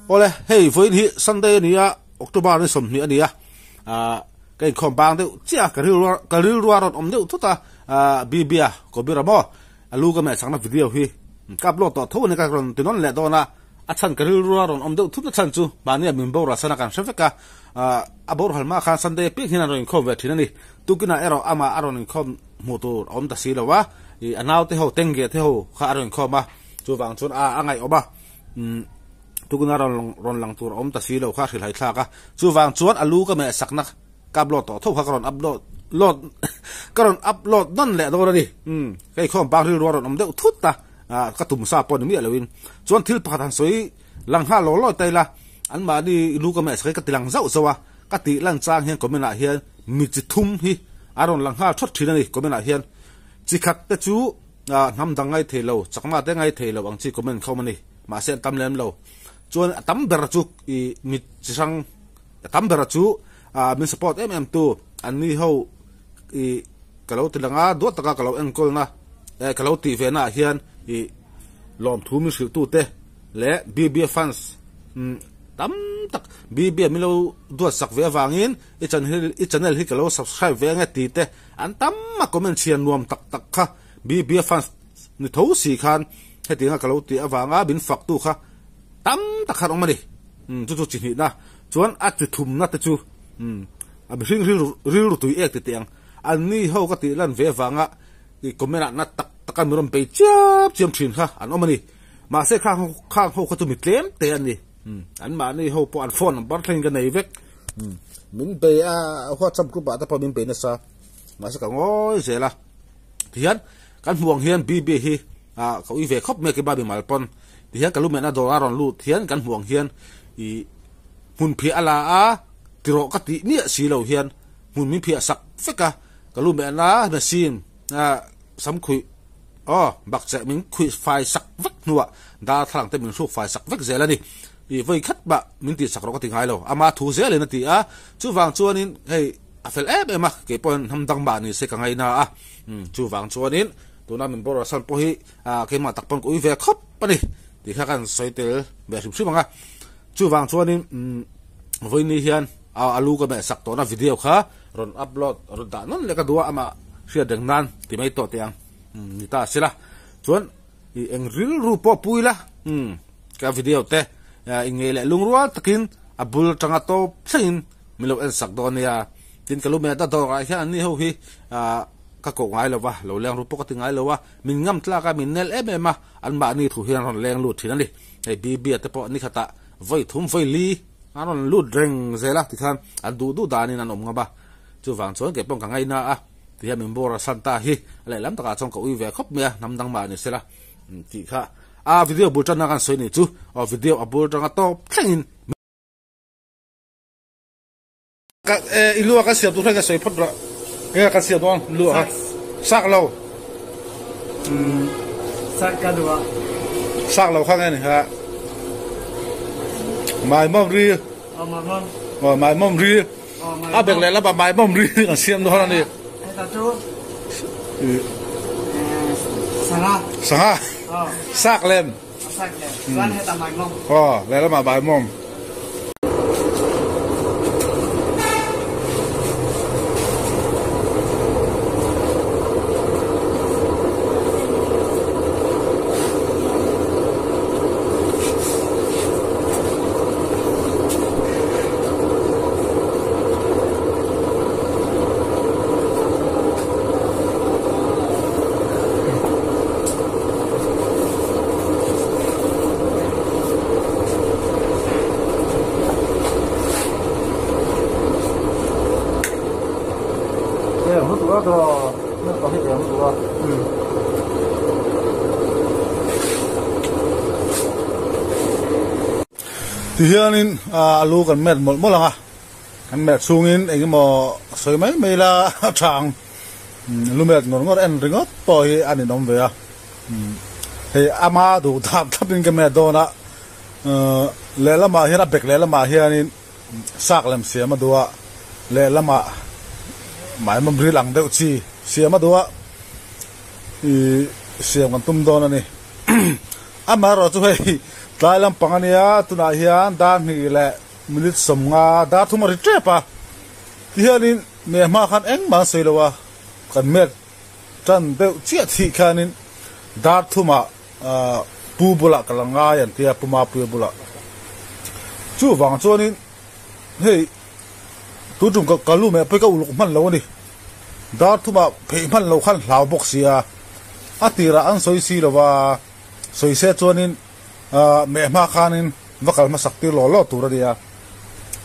Awle, hei vawiin hi Sunday a ni a, October ni 20 a ni a, ah ka inkhawm bang deuh chiah a, ka rilru ka rilru a rawn awm deuh thut a, ah Bibia Kobira maw a lu ka meh chakna video hi ka upload tawh tho a ni ka rawn ti nawn leh dawn a, a chhan ka rilru a rawn awm deuh thut na chhan chu mahnia min boral sana kan hre vek a, ah a boral hma khan Sunday apiang hian a rawn inkhawm ve thin a ni, tukinah erawh amah a rawn inkhawm hmuh tur a awm ta si lo a, ih a naute ho Tengge te ho kha a rawn inkhawm a, chuvang chuan a a ngaihawm a. Umm tukuna rawn rawn lang tur a awm ta si lo kha hrilhai thlak a, chuvang chuan a lu ka meh sakna ka upload tawh tho kha ka rawn upload load ka rawn upload nawn leh dawn a ni. Umm hei khawm bang rilru a rawn awm deuh thut a, ah ka tum sa pawh ni miah loin. Chuan thil pakhat han sawi lang nghal law law ta ila, anmahni lu ka meh sak hi ka ti lang zauh zauh a, ka tih lan chang hian comment ah hian mi chi thum hi a rawn lang nghal thawt thin a ni comment ah hian. Chi khat te chu Ah hnam dang ngai thei lo, chakma te ngai thei lo ang chi comment khawm a ni. Mahse an tam lem lo. Chuan a tam ber chu i mi chi hrang a tam ber chu ah min support em em tu an ni ho i ka lo ti lang a, duat taka ka lo enkawl na eh ka lo tih ve na ah hian i lawmthu min hrilh tu te leh BB fans umm tam tak BB min lo duat sak ve avangin i i channel hi ka lo subscribe ve ange ti te An tam a comment chhiar nuam tak tak kha BBA fans ni tho si khan hetianga ka lo tih avanga min fak tu kha tam tak khan awm a ni. Umm chu chu chi hnihna chuan a chi thumna te chu umm a mihring rilru rilru tui ek ti teh ang. An ni ho ka tih lan ve avanga i comment ah na tak taka mi rawn bei chiam chiam thin kha an awm a ni. Mahse khang ho khang ho kha chu mi tlem te an ni. Umm anmahni ho pawh an phone number thlengin ka nei vek. Umm min bei a WhatsApp group ah te pawh min bei nasa mahse ka ngawi zel a tihian kan hmuh ang hian BB hi ah ka ui ve khawp mai a kiba mimal pawn tihian ka lumen a dawr a rawn lut hian kan hmuh ang hian ih hmun phiah a la a tirawh ka tih miah si lo hian hmun min phiah sak vek a ka lumen a machine ah samkhuih aw bakcheh min khuih fai sak vek hnuah darthlalang te min hruk fai sak vek zel a ni. I vawi khat mah min tih sak rawh ka ti ngai lo, ama thu zelin a ti a, chuvang chuanin hei a fel em em a, kei pawhin hnam dang mah ni se ka ngaina a, chuvang chuanin tuna min boral san pawh hi keimah tak pawn ka ui ve khawp a ni tih kha kan sawi tel ve hrim hrim ang a, chuvang chuanin vawiini hian a lu ka meh sak tawhna video kha rawn upload rawn dah nawn leh ka duh a, amah hriat reng nan ti mai tawh teh ang ni ta a sila chuan. I eng rilru pawh pui la, umm ka video te i ngei leh lungrual takin a bul atanga tawp thlengin min lo en sak dawn nia. Tin ka lu meh ta dawrah hian anni ho hi ah ka koh ngai lo va, lo leng ru pawh ka ti ngai lo a, min ngam tlak a, min nel em em a, anmahni thu hian an rawn leng lut thin a ni. Hei Bibia te pawh nikhatah vawi thum vawi li an rawn lut reng zel a tikhan an duh duh danin an awm ngam a, chuvang chuan kei pawh ka ngaina a. Tihian min bawr a san ta hi a lehlam takah chuan ka ui ve khawp mai a, hnam dang mah ni sela tih kha a video bul tanna kan sawi ni chu aw video a bul tanga tawp thlengin ka e i lua kan siam tur hian ka sawi phawt rawh enge kan siam dawn lua kha sak lo sak ka duh a sak lo kha nge ni kha mai mawm ri aw mai mawm aw mai mawm ri A bek leh lamah mai mawm ri kan siam dawn a ni. Heta chu sangha. Sangha. Sak lem. Sak lem. Chuan heta mai mawm. Aw, leh lamah mai mawm. Tihianin a lu kan met mawlh mawlh ang a, kan met chhungin eng emaw sawi mai mai la a tha ang, lu met ngawr ngawr en ringawt pawh hi a ninawm ve a, hei ama duh thlap thlapin ka met dawn a, lehlamah hian a bek lehlamah hianin sak lem siam a duh a, lehlamah maimawm ril ang deuh chi siam a duh a, ih siam kan tum dawn a ni. Amaherawh chu hei Tlai lampang a nia, tunah hian dar hnih leh minute sawmnga dar thum a ri tep a, tihianin meh hma khan engmah an sawi lo a, kan met tan deuh chiah thih khianin dar thumah pu bulah ka la ngai an tia, Pu Mapuia bulah. Chuvang chuanin hei tun tum ka lu meh pawh hi ka uluk hman lo a ni. Dar thumah pheih hman lo khan hlau bawk sia, a tirah an sawi si lo va. Sawi se chuanin meh hma khanin va kal hmasak tir law law tur a nia.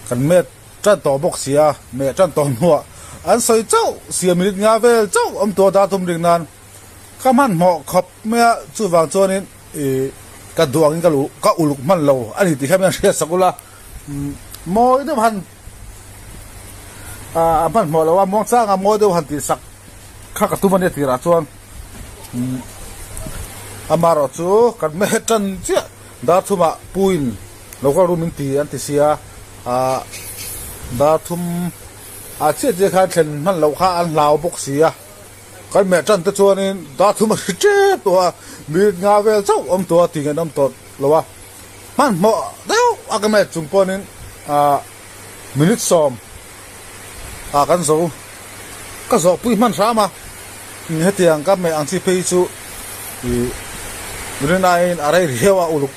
Kan met tan tawh bawk si a, meh tan tawh hnuah an sawi chauh sia minute nga vel chauh awm tur a dah tum ring nan ka hmanhmawh khawp mai a, chuvang chuanin ih ka duh angin ka luh ka uluk hman lo a ni tih kha mian hriat sak ula mawi deuh han a hmanhmawh lo a, muangchanga mawi deuh han tih sak kha ka tum a nia tirah chuan. Amaherawh chu kan hmeh tan chiah dar thumah puin local room in ti an ti sia ah dar thum ah chiah chiah khan thlen hman loh kha an hlau bawk si a kan hmeh tan te chuanin dar thum a hri tep tawh a minute nga vel chauh awm tawh a tih ngaih an awm tawh lo a hmanhmawh deuh a ka hmeh chung pawhin ah minute sawm. ah kan zo ka zawh pui hman hram a hetiang ka meh ang chi phei chu ih rinaiin a rei riau a uluk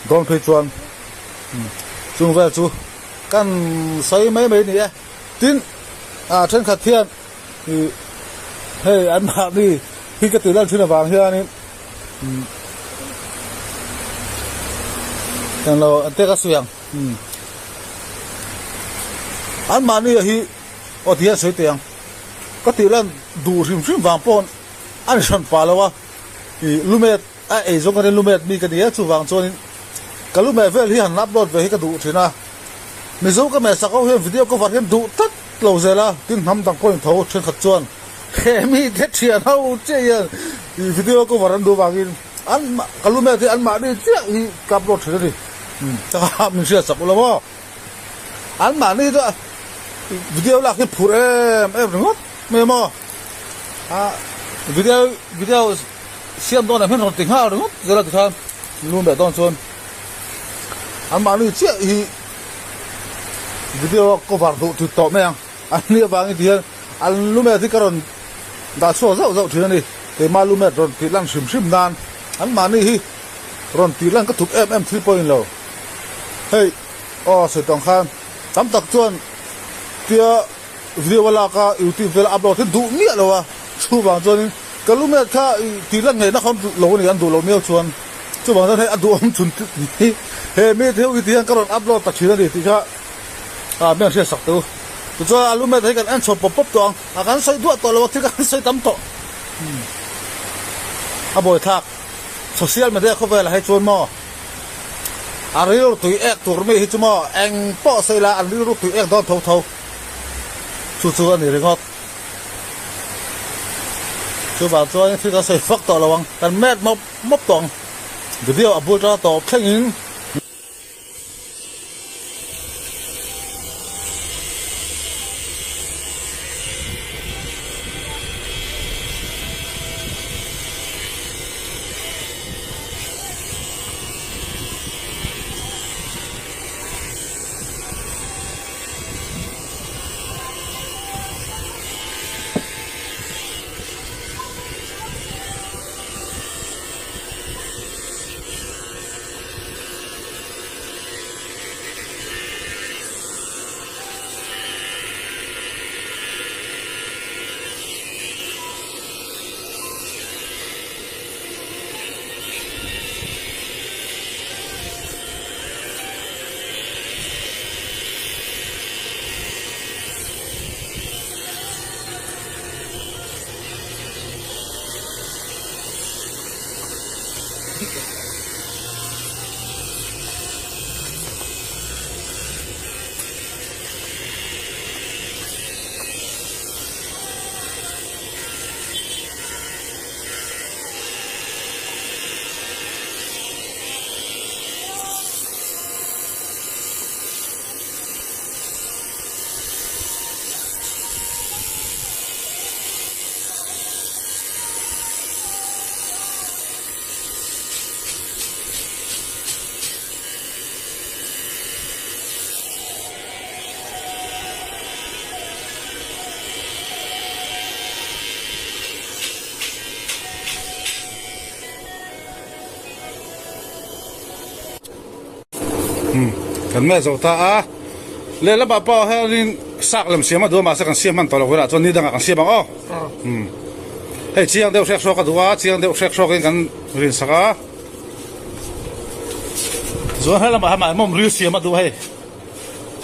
dawn phei chuan chung vel chu kan sawi mai mai a ni e tin ah thenkhat hian ih hei an mahni hi ka tih lan thin avang hianin englo an te ka sawi ang. An mahni hi aw ti hian sawi teh ang. Ka tih lan duh hrim hrim vang pawh a ni hran pah lo a, ih lumet a ei zawng ka nia lumet mi ka ni a chuvang chuanin ka lumet vel hi han upload ve hi ka duh thin a. Mizo ka mehsak ho hian video cover hian duh tlat lo zel a, tin hnam dang pawhin tho thenkhat chuan he mi te thian ho chiah hian ih video cover an duh vangin an ka lumet hi an mahni chiah hi ka upload thin a ni. Taka min hriat sak ula maw? An mahni chu video lak hi phur em em ringawt mai maw? A video video siam dawn ah hian rawn ti nghal ringawt zel a tikhan lu meh dawn chuan an mahni chiah hi video cover duh tit tawh mai ang. An nih avangin ti hian an lu met hi ka rawn dah chhuak zauh zauh thin a ni. Keimah lu met rawn tih lan hrim hrim nan an mahni hi Rawn tih lan ka thup em em thil pawhin lo. Hei aw sawi tawng khan tam tak chuan tia video a lak a youtube vel a upload hi duh miah lo a, chuvang chuanin ka lu met kha tih lan ngaihna kha lo a ni an duh lo miau chuan chuvang chuan hei a duhawm chhun hi he mi te ho hi ti hian ka rawn upload ta thin a ni tih kha ah mian hriat sak teh u. Tichuan a lu met hi kan en chho pawp pawp tawh ang a kan sawi duah tawh lo a thil kan sawi tam tawh a buaithlak. Social media khawvelah hi chuan maw a rilru tui ek tur mi hi chu maw eng pawh sawi la an rilru tui ek dawn tho tho chu chu a ni ringawt. Chuvang chuan thil kan sawi fak tawh lo ang kan met mawp mawp tawh ang video a bul tang tawp thlengin. Umm kan meh zo ta a, lehlamah pawh hianin sak lem siam a duh a mahse kan siam hman tawh lo hunah chuan ni dangah kan siam ang aw. Umm hei chiang deuh hrek hrawk a duh a, chiang deuh hrek hrawkin kan rin sak a. Chuan helamah hian mahni mawm ril siam a duh a hei.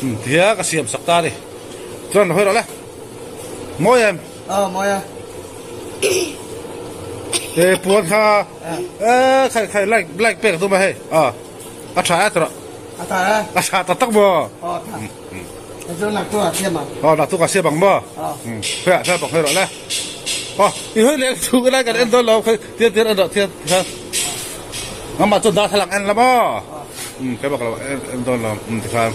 Umm tia ka siam sak ta a ni. Chuan hawi rawh le. Mawi em? Aw mawi a. E puan kha e khai khai like like pek a tum a hei. Aw. A tha e tawrh. A tha e. A tha tak tak maw? Aw tha. Hei chu naktuk ah siam ang. Aw naktuk ah siam ang maw? Aw. Khawiah khawiah bawk hawi rawh le. Aw i hawi leh chu ka lai kan en dawn lo khawi tian tian en rawh tian tikhan. Nangmah chuan darthlalang en la maw? Aw. Kei bak lo en dawn lo tikhan.